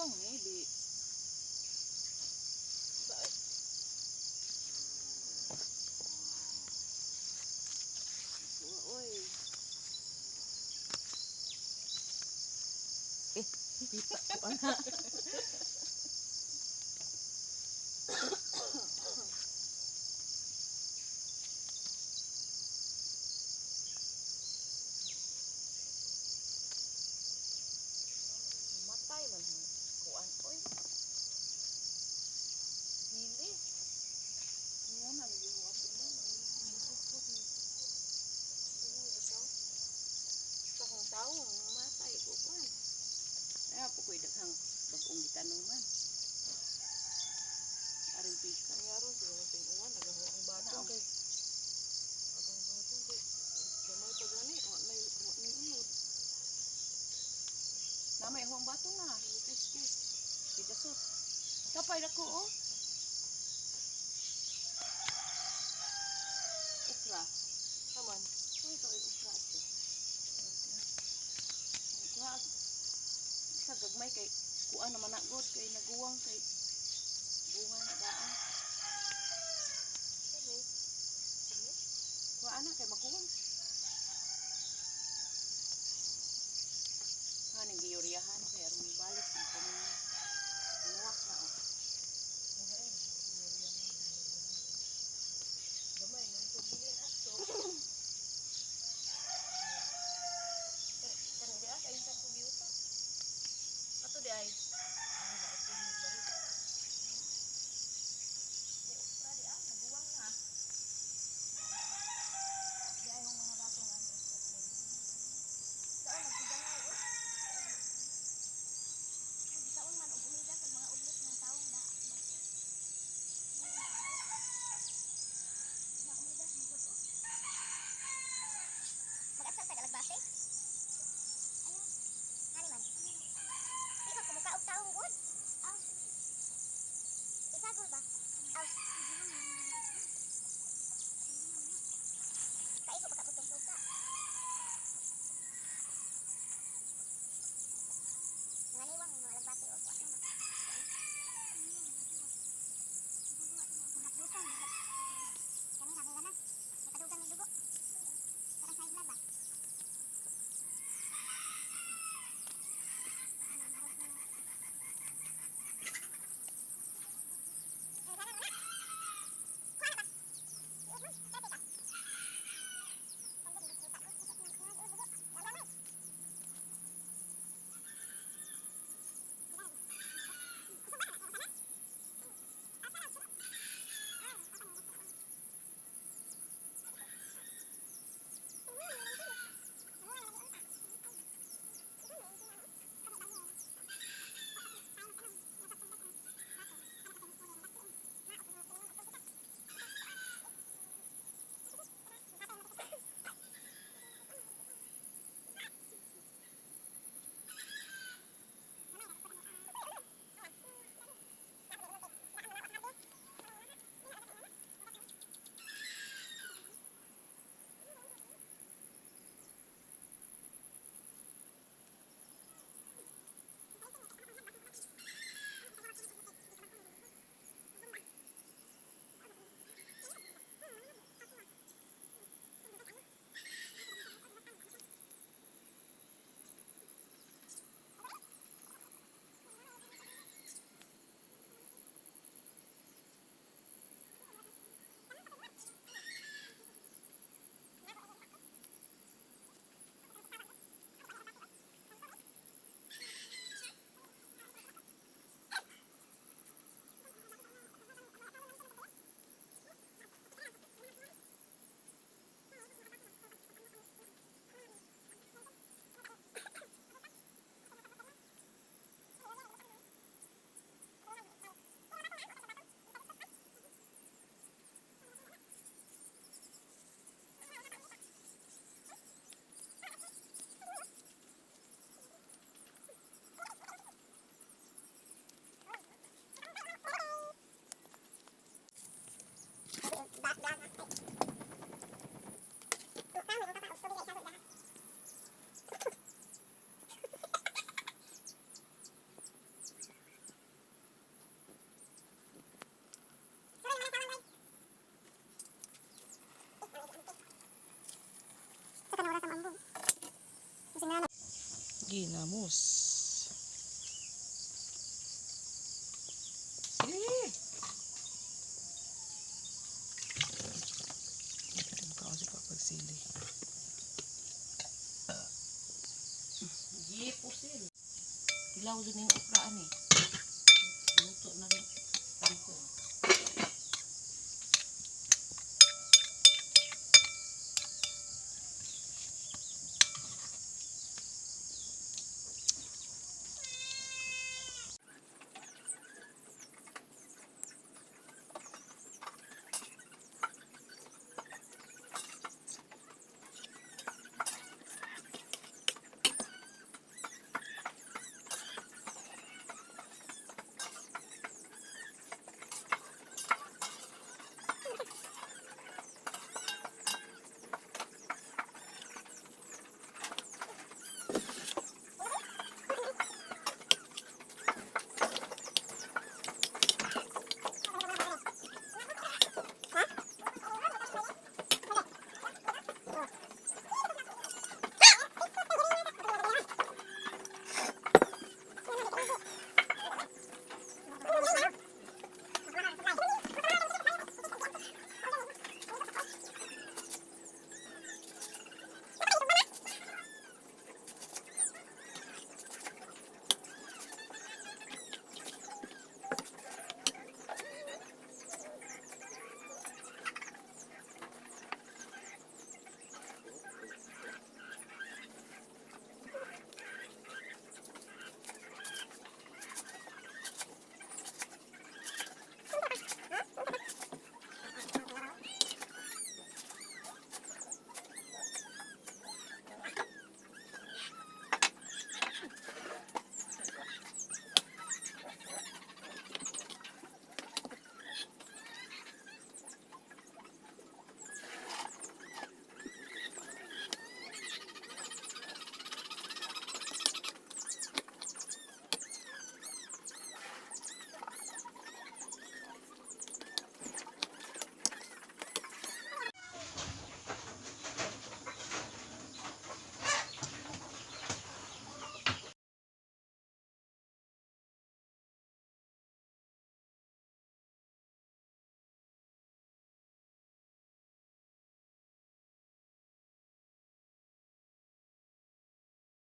Naguwang maybe. Ba, ay. Oy. Eh, pita ko ana. Matay man ang kuan oy. Dili. Nga na gihuwat mo. Kuskus ni. Uy, ikaw. Sa kong tao, matay ko kuan. Kaya po ko'y daghang bagong gitanuman. Aring pika. Ang yaron siguro ting-uwan nagaho ang batong Ano? kay agang batong kay gamay pa gani wa nay unod. Namay huwang bato na. Kiskis. Gidasot. Tapay na ko, oh. Ukra. Aman. Uy, ito ay ukra ito. Kuha. Isa gagmay kay kuha naman na god kay naguwang kay bunga na daan. Kani. Kani. Kuha na kay maguwang. Ha, nang giyuriyahan kay aron balik ang pamunga. Uwak na oh. Gamay man to bilin ato. Kani di ay sa ko giuta. Ato di ay. Ah, daot ni balik. Di ukra di ah, naguwang na. Di ay mga batong ano. Saan nagsigangaw oh. Ginamos. Sili! Mukha si Papa sili. Gipusil. Hilaw jud ning okra ani. Luto na rin tangkong.